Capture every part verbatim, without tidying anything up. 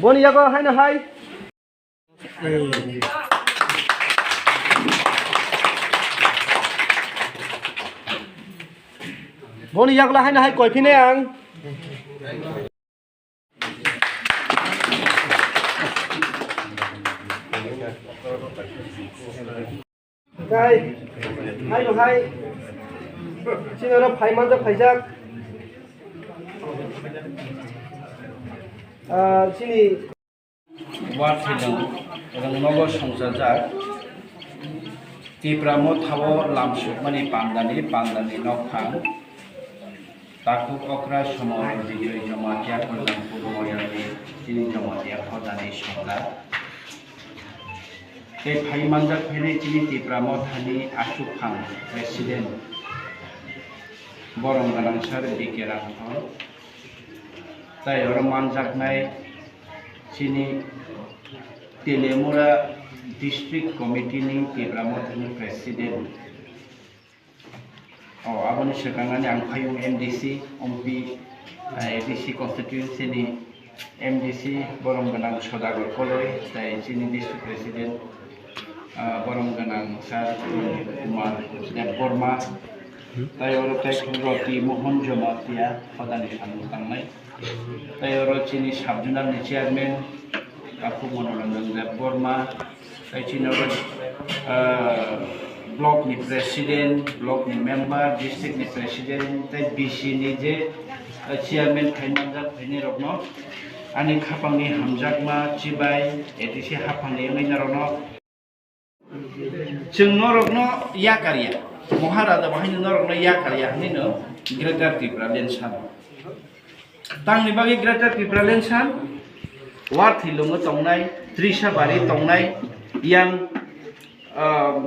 Boni yago haino hai. Boni yago haino hai koi phine ang. Kai, haino hai. Chini oro phai manjak phaijak. Ah, chini Wathilang rwng nogo songchajak. Tipra mothao lamsukmani pandani, pandani nokphang. Takhuk okra Somor Bijoy Jamatia Kalyanpur Moyani chini Jamatia hodani songla. Tei phai manjak phainai chini Tipra mothani achukphang president borong gwnang sir B K Rangthor. Tai oro manjaknai chini Telemura District Committee ni Tipra Mothani President. O, aboni swkang ani ang phaiyung M D C, Ompi, eh, A D C constituency ni M D C, borom gwnang Sodagar Koloi, tai chini District President, ah, borom gwnang Sir Kumar Debbarma, tai oro tai Roti Mohan Jamatia, hodani samung tangnai. Tai oro chini sub-zonal ni chairman, Takhuk Monoranjan Debbarma, tai chini oro, ah, block ni president, block ni member, district ni president, tai B C ni je, ah, chairman phai manjak phainai rokno, ani khapang ni hamjakma chibai, A D C haphang ni wngwi norokno. Chwng norokno yakar ya, Maharaja bo haino norokno yakar ya hwnwi no Greater Tipraland sano. Tangni bagwi Greater Tipraland san, Warthilungo tongnai, Trisabari tongnai, yang, ah,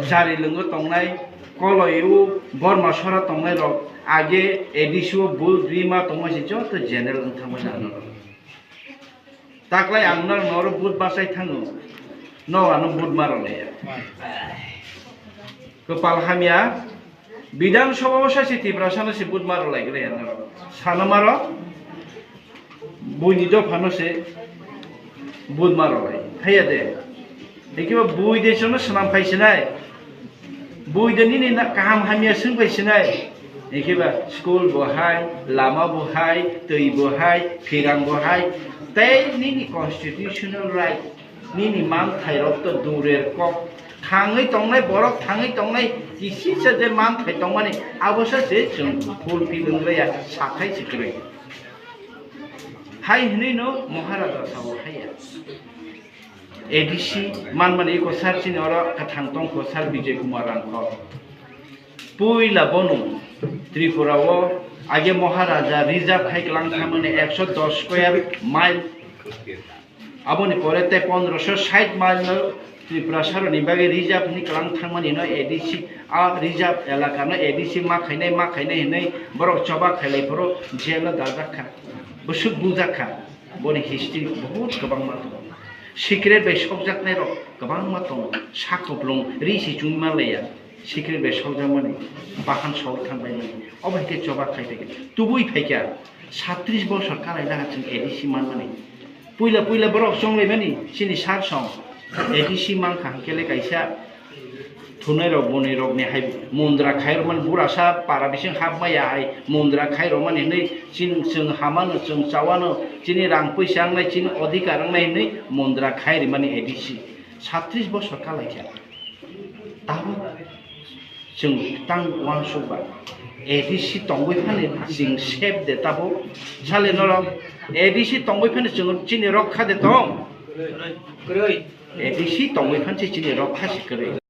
Jarilungo tongnai, Koloiu, Bormasora tongnai rok, age A D C o bul rima tongma se joto general wng thangma jana. Taklai ang norok noro vote bachai thango. No ano vote ma rwlaiya. Kwpal hamya. Bidhan Sabha o sachi Tiprasa no se vote ma rwlaiglaiya norok. Sana maro. Buini dopha no se vote ma rwlai. Thaiya de. Ekiba bui de chono swnam phai sinai. Bui de nini na kaham hamya swng phai sinai. Ekiba school bo hai, lama bo hai, twi bo hai, phirang bo hai. Tei nini constitutional right, nini manthai rok to durer kok. Thangwi tongnai borok, thangwi tongnai kisisa je manthai tongmani, abo sa se chwng fulfill wngya, sathai se kwrwi. Hai hwnwi no Maharaja sao haiya. A D C manmani eko sir chini oro kwthang tongkho sir Bijoy Kumar Rangkhor. Puila bono Tripura o age Maharaja reserve hai kwlang thangmani ekso dos square mile. Aboni pore tei pondroso sait mile no Tripura saroni bagwi reserve ni kwlang thangmani no A D C, a reserve elaka no A D C ma khainai, ma khainai hinwi borok choba khailai phuru jail o dajak kha. Bwswk bujak kha. Boni history bahut kwbangma tongo. Secret bai sokjaknai rok kwbangma tongo. Sak kupulung ri si chumui manlaiya. Secret bai sokjakmani bahan sok thangbaimani. Obo hai khe choba khai phaikha. Tubui phaikha. Satris bosor kalaina ha chwng A D C manmani. Puila puila borok chonglaimani chini sar song. A D C mankha hwnkhe le kaisa Thunai rok, bwni rok ni hai mundra khai rok mani, bura sa para bising hap maya hai mundra khai rok mani hinwi chini chwng hamano, chwng chawano, chini rang puisa wngnai, chini odhikar wngnai hinwi mundra khai rimani A D C. Satris bosor kalaikha. Tabuk chwng tang uansuk ba A D C tongwi phani chwng safe de tabuk. Sale norok A D C tongwi phani chwng chini rok kha de tong. A D C tongwi phan se chini rok kha se kwrwi.